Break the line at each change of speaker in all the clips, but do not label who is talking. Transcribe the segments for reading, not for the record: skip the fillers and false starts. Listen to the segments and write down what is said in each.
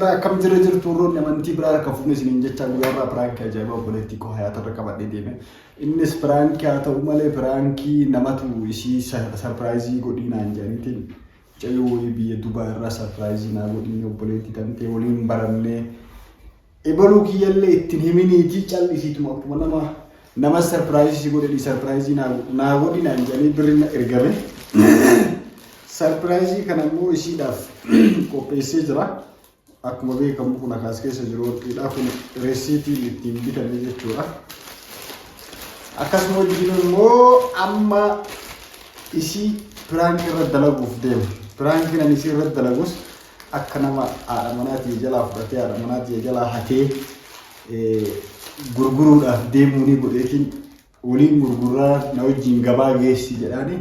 jira. Akkam jira jirtu warroonni amantii biraa harka fuunee isiniin jecha guyyaa irraa piraankii ajaa'ibaa obboleettii koo hayaatarra qabadhee deeme. Innis piraankii haa ta'u malee piraankii namatu isii sarpiraayizii godhii naan jedhaniitiin mucayyoo wayii biyya Dubaa irraa sarpiraayizii naa godhii obboleettii tantee waliin barannee Ebaluu kiyyallee ittiin himiniitii cal'isiituma akkuma nama nama sarpiraayizii si godhedhi sarpiraayizii naa godhi naan jedhanii birri na ergame. Sarpiraayizii kana immoo isiidhaaf qopheessee jira. Akkuma beekamu kun akaas keessa jiru warqiidha. Kun resiitiin ittiin bitame jechuudha. Akkasuma wajjin immoo amma isii piraankii irra dalaguuf deema. Piraankiin ani isii irra dalagus akka nama haadha manaa tiyya jalaa fudhatee haadha manaa tiyya jalaa hatee gurguruudhaaf deemuu ni godheetiin waliin gurgurraa na wajjin gabaa geessi jedhaani.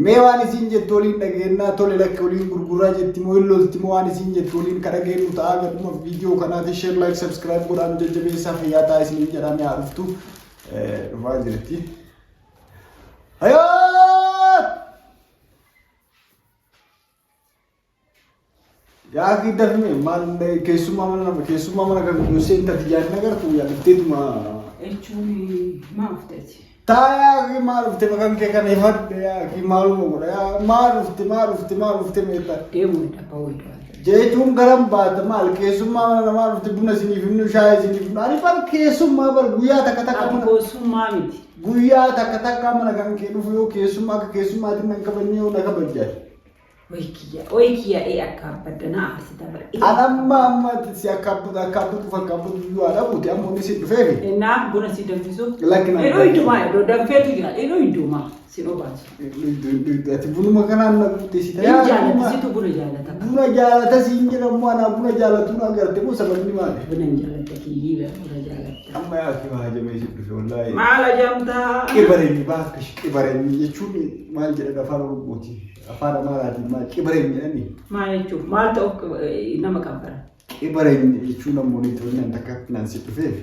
Mee waan isiin jettu waliin dhageennaa tole lakki waliin gurgurraa jetti moo hin lolti moo waan isiin jettu waliin ka dhageennu ta'aa gadhuma viidiyoo kanaati share like subscribe godhaan jajjabeessaa fayyaa ta'aa isiniin jedhaa mee haa dhuftu dhufaa jirti. Hayaat! Yaa akii dafime maal keessummaa mana nama keessummaa mana kan yoo seenta tiyyaan nagartu yaa dhufteetuma.
Jechuun maa ufteeti?
Taa yaa akii maal dhufte maqaan kee kana ifadhe yaa akii maaluma godha yaa maal dhufte maal dhufte maal dhufte meetta.
Deemuu dhabbaa wayii.
Jechuun garam baata maal keessummaa mana namaa dhufte buna isiniif hinnu shaayii isiniif hinnu ani bar keessummaa bar guyyaa takka takka
Ati
mana
keessummaa miti.
guyyaa takka takka mana kan kee dhufu yoo keessummaa akka keessummaatiin nan kabajne yoo na kabajjaati.
Way kiyya, way kiyya ee akka abbadda na aarsita bara.
An amma amma si akka abbatu akka abbatuuf akka abbatu iyyuu haa dhabuuti amma inni si dhufeefi.
Naaf buna si danfisu.
Lakki na
Yeroo hundumaa iddoo danfeetu jira. Yeroo hundumaa si dhobaasu.
Ati bunuma kanaan na guute si
Hin jaalata situ buna jaalata.
Buna jaalata siin jedhamu anaa buna jaalatuun agarte moo sababni maali?
Buna hin jaalata kiyyii bara buna jaalata.
Amma yaa fi haajamee si dhufe wallaahi.
Maal ajamtaa?
Qibareenyi baakka qibareenyi jechuun maal jedhan afaan Oromooti. Afaan Amaaraatiin maal qibareen jedhani?
Maal jechuun maal ta'u nama qabbara.
Qibareen jechuun ammoo ni ta'u takka naan si dhufeef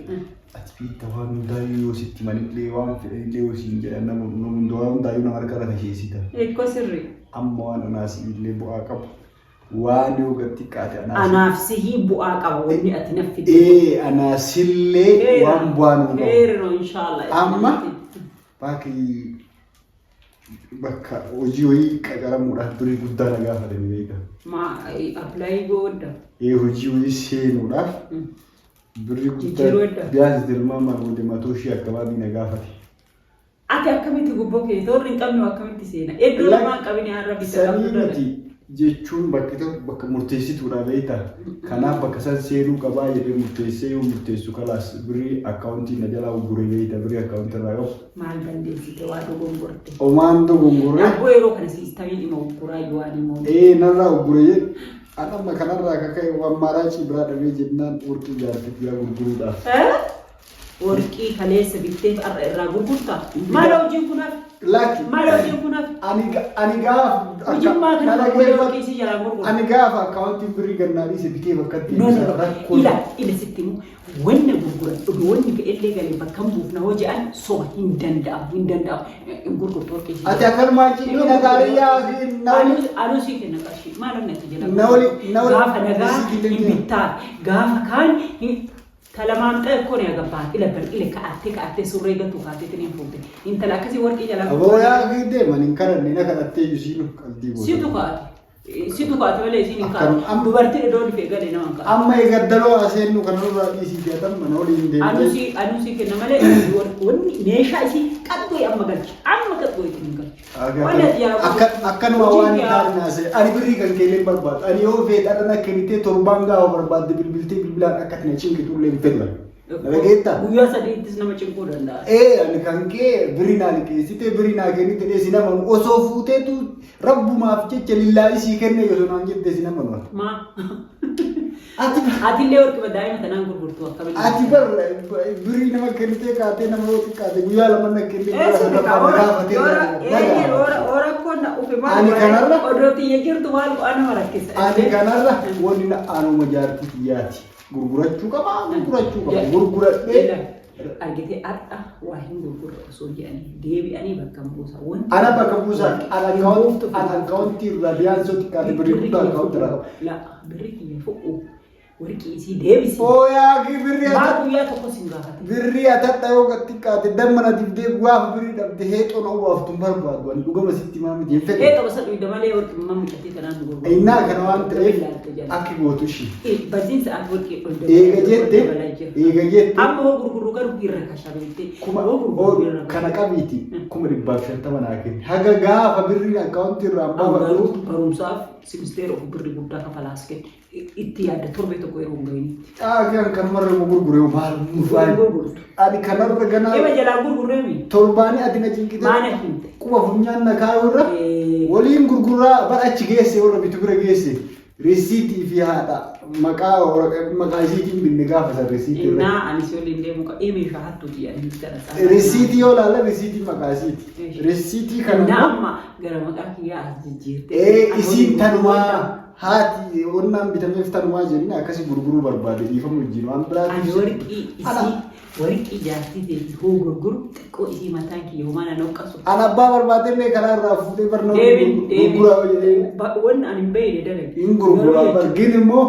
ati beekta waan hundaayyuu yoo sitti manillee waan fedhanillee yoo siin jedhan nama hunda waan hundaayyuu nama harka irra kasheessita.
Eekkoo sirri.
Amma waan anaa si illee bu'aa qabu. Waan yoo gad xiqqaate anaa si.
Anaaf sihii bu'aa qaba wanni ati naf fidde.
Ee anaa sillee waan bu'aa nuu qabu.
Heerino inshallah.
Amma baakii Bakka hojii wayii qacaramuudhaaf birrii guddaa na gaafatanii beekaa.
Maa apply goodda.
Ee hojii wayii seenuudhaaf birrii
Jijjiiruu
guddaa
edda.
biyaansi tilmaamaan wode matoo shii akkabaabii na gaafate.
Ati akkamitti gubboo kee toorri hin qabne akkamitti seena? Iddoo namaa hin qabne har'a bita
Sanii
qabdu dhala.
miti jechuun bakki tokko bakka murteessituudha beektaa. Kanaaf bakka san seenuu qabaa jedhee murteessee yoo murteessu kalaas birrii akkaawuntii na jalaa uggure beektaa birrii akkaawuntii irraa qabu.
Maal balleessite waa dogongorte.
Omaan dogongorre.
Abboo yeroo kana siistamiin ima ugguraa yoo ani immoo.
Ee narraa uggure jedhu. An amma kanarraa akka ka'e waan maaraacii biraa dhabee jennaan warqii jaartii guyyaa gurguruudhaaf.
Warqii kaleessa bitteef har'a irraa gurgurtaa? Maal hojiin kun hafe?
Lakki.
Maal hojiin kun hafe?
Ani gaaf.
Hojiin maa kana
dhaggeeffadhu.
warqii si jalaa gurgurta?
Ani gaafa akkaawuntiin birrii gannaa dhiise bitee bakka itti
No, no, no.
rakkoo.
Ila, ila sitti himu. Wanna gurguran odoo wanni fe'ellee galee bakka hin buufna hoo je'an soba hin danda'amu hin danda'amu hin gurgurtu warqii si
Ati akkanumaan cinqii na gaarii yaa fi na wali.
Anuu sii kenna qarshii maal inni ati jala
Na wali- na wali-
gaafa nagaa
sii kenna.
hin bittaa gaafa kaan hin talamaamxee akkoo ni agabbaa ila bar ila ka'attee ka'attee surree gatu kaateetiin hin fuute intala akkasii warqii jalaa
Aboo yaa fi deeman hin kadhanne na kadhattee yusiinu qalbii goota.
Situ kaate. Situ kaate malee isiin hin
Akkanum
kaate.
amma-
Dubartii iddoo dhufee galee nama hin kaate.
Amma eegaddaloo aseennu kana nurraa dhiisii fe'atan mana waliin deemtee.
Anusii anusii kenna malee wanni meeshaa isii qaxxee amma galcha. Amma qaxxee ittiin hin galchu. Wanni ati yaa
Akkanuma waan hin taane naasee ani birrii kan keellee hin barbaadu. Ani yoo feete adhan akka kennitee torbaan gaafa barbaadde bilbiltee bilbilaan akka ati na cinqitu illee hin fedhu. Na dhageettaa?
Guyyaa sadiittis nama cinquu danda'a.
Ee ani kan kee birrii naa liqeessitee birrii naa kennite dhee si namanu osoo fuuteetu rabbumaaf jecha lillaa'ii sii kenne osoo naan jette si namanu.
Maa?
Ati
Atillee warqima daa'ima tanaan gurgurtu akkamitti?
ati bar birrii nama kennitee kaatee nama yoo xiqqaate guyyaa lama na kennitee guyyaa sadaffaa na gaafatee na gaafate. Ani kanarra-
Odoo xiyya jirtu maal bu'aa nama rakkisa.
Ani kanarra wanni na anuma jaartii kiyyaati. Gurgurachuu qaba gurgurachuu qaba gurguradhee
Argitee har'a waa hin gurgurre osoo jedhanii deebi'anii bakka hin buusa. Wanti
Ana bakka buusaa an akkaawuntii irraa biyaansoo xiqqaate birrii guddaa akkaawuntii irraa qaba.
La birri kiyya fu'u. Warqii isii deebisi.
Ooyaa birrii
Maa
ata
guyyaa tokko sin gaafate.
Birrii atadha yoo gad xiqqaate damma na dibdee gaafa birrii dhabde heexoo na obaaftu hin barbaadu. Ani dhugama sitti himaa miti hin fedhu.
Ee qaba sadhu ida malee warqii mamma mucattii tanaan nu gurguru.
Innaa kana waan ta'eef akki gootu ishii.
Baziin sa'aat warqii ol
Eega jette
dabalaa jira.
eega jette
Amma hoo gurgurru garuu irra kashabeette.
kuma
Hoo gurgurru irra
kana qabiiti 150,000 naa kenni. Haga gaafa birriin akkaawuntii irraa baafadhu.
Barumsaaf simisteera of birri guddaa kafalaas kenne. Itti yaadda torbee tokko yeroo hin gahinitti.
Xaafii kanumarra immoo gurguree maal nuufaan.
Gurgurtu.
Ani kanarra ganaa
Eba jalaa gurgurreemi.
Torbaanii ati na cinqite.
Maana himte.
Quba funyaan na kaayuu irra waliin gurguraa bara achi geesse warra bitu bira geesse risiitii fi haadha maqaa maqaa isiitiin binne gaafa san risiitii irra.
Innaa ani si waliin deemu ka ee meeshaa hattuuti ani gara isaa.
Risiitii yoo laala risiitii maqaa isiiti. Risiitii kana
Innaa
immoo
amma gara maqaa kiyyaa as jijjiirte.
Ee isiin tanumaa haati onnaan bitameef tanumaa jenne akkasi gurguruu barbaade dhiifama wajjin waan
Ani
biraatiif.
warqii isii warqii jaartii teeti hoo gurguru xiqqoo isii mataan kiyya homaa na noqqasu.
An abbaa barbaadellee karaa irraa fuudhee barnoota
Deebiin deebiin
gurguraa jedhee
wanni ani hin beekne dalage.
hin gurguraa
Garuu
bar gin immoo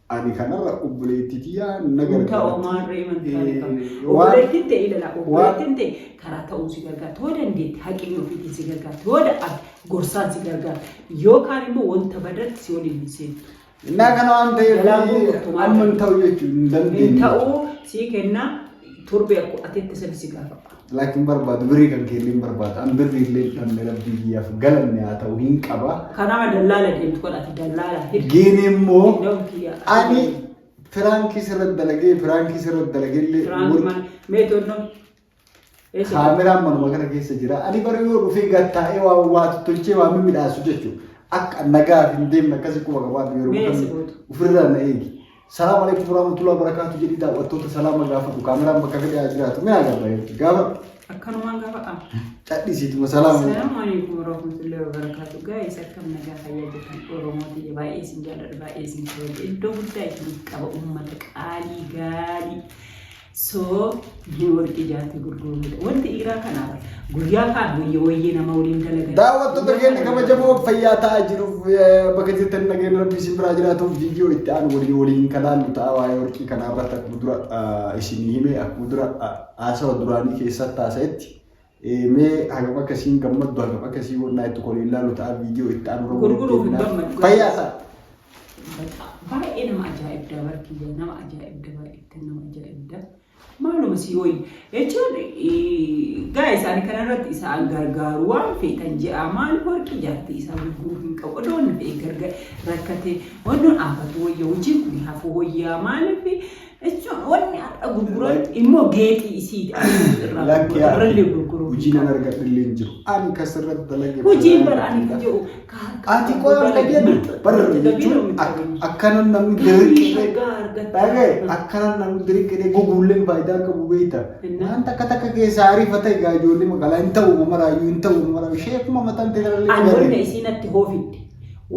ani kanarra obboleettii tiyyaa na
Ta'u
gargaarti.
maarree mantaan qaba.
Waan
Obboleettiin ta'e ilala obboleettiin ta'e karaa ta'uun si gargaarti. Yoo dandeette haqni ofiitiin si gargaarti. Yoo dadhabde gorsaan si gargaarti. Yookaan immoo wanta badatti si waliin hin seentu.
Innaa kana waan ta'eef
Jalaan gurgurtu maal
amma hin ta'u jechuun hin
Hin
dandeenye.
ta'uu sii kennaa torbee akkuma ateetti san si gaafa.
Laakiin barbaadu birrii kan keellee hin barbaadu. An birrii illee hin dhabne rabbii kiyyaaf galanne haa ta'u hin qaba.
Kanaaf dallaala deemtu kun ati dallaala hidhi.
Gin immoo
Nama kiyya.
ani piraankii sirratti dalagee piraankii sirratti dalagee illee
Firaank maal meetonnoo. Eessa?
Kaameraan manuma kana keessa jira. Ani bara yoo dhufee gattaa'ee waa waa tottolchee waa mimmiidhaasu jechuudha. Akka nagaaf hin deemne akkasii quba qabaatu yeroo
Mee
kam
si gootu?
ofirraa na eegi. Salaam alaikum warahmatullahi wabarakatuh jedhii daawwattoota salaama gaafadhu. Kaameraan bakka fedhe haa jiraatu. Mee agarra gaafa
Akkanumaan gaafa qaama.
Cadhisiituma salaama.
Assalamu alaikum warahmatullahi wabarakatuh. Guys, akkam nagaa fayyaa jirtan Oromoo tiyya baay'ee isin jaalladha baay'ee isin kabaja. Iddoo guddaa isin qaba uummata qaalii gaalii. So ni warqii jaartii gurguruudha. Wanti dhiiraa kanaaf guyyaa kaan wayya wayyee nama waliin dalagan.
Daawwattoota keenya kabajamoo fayyaa ta'aa jiruuf bakka jirtan nageenya rabbii isin biraa jiraatuuf viidiyoo itti aanu waliin waliin kan laallu ta'a waa'ee warqii kanaa irratti akkuma dura isinii hime akkuma dura haasawa duraanii keessatti haasa'etti mee hagam akkasiin gammaddu hagam akkasii wannaa itti waliin laallu ta'a viidiyoo itti aanu irra waliin
Gurguruuf hin
deebinaa.
gammadu.
Fayyaa ta'a.
Baay'ee nama ajaa'ibda barkiyya nama ajaa'ibda baay'ee nama ajaa'ibda. Maaluma si hoyi jechuun gaa isaanii kanarratti isaan gargaaru waan feetan je'a maal warqii jaartii isaa gurguruu hin qabu odoo inni fe'e gargar rakkate wannoon dhaabatu wayya hojiin kun hafu wayyaa maaliif jechuun wanni har'a gurguran immoo geexii isiiti irraa
Lakki
irrallee gurguruu hin
hojii nan
qabu.
argadhu illee hin jiru. Ani kasirratti dalage.
Hojiin bara ani kan jedhu
Ati qola kan jedhu barra jechuun akkanan namni diriqee dhagaye akkanan namni diriqee goguulleen faayidaa qabu beekta. Waan takka takka keessaa ariifata egaa ijoollee magaalaa hin ta'u mamaraayyuu hin ta'u mamaraayyuu sheekuma mataan teelarallee
Ani wanna isiin natti hoo fidde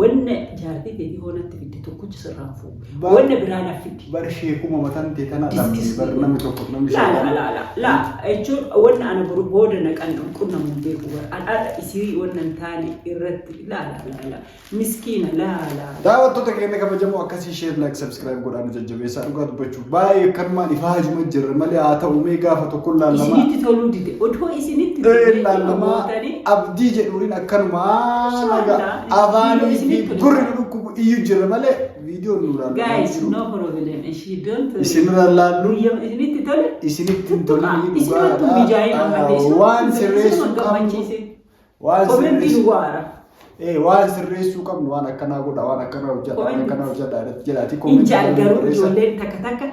wanna jaartii teetii hoo natti fidde tokkicha sirraan fuudhu wanna biraa naaf fidde.
Bar sheekuma mataan tee tana dhabne bar namni tokko namni
Laa laa
sheekuma.
laa laa laa jechuun wanna ana boru booda naqan qunnamu hin beeku bara an har'a isii wanna hin taane irratti laa laa laa laa miskiina laa laa.
Daawwattoota keenya kabajamoo akkasii share like subscribe godhaan nu jajjabeessaa dhugaa dubbachuuf baay'ee akkanumaan ifaa hajuma jirra malee haa ta'u mee gaafa tokko laallama.
Isinitti toluu dide odoo isinitti
Ee
tolee
laallamaa
gootanii
abdii jedhuun akkanumaa naga
Inshallah,
afaanii fi
isinitti
gurri nu dhukkubu iyyuu jirra malee viidiyoon nu laallamaa
Guys,
jiru.
no problem. She don't.
Isin laallu
Guyyaa isinitti tole.
isinitti hin tolini
Isinumatti mijaa'in ammallee.
dhugaadha. Waan sirreessuu
Isinuma
qabnu
gammachiise.
waan
Komentii
sirreessuu
duwwaara.
Ee waan sirreessuu qabnu waan akkanaa godha waan akkanaa hojjedha waan akkanaa hojjedha jedhaati
Hin jaal garuu ijoolleen takka takka.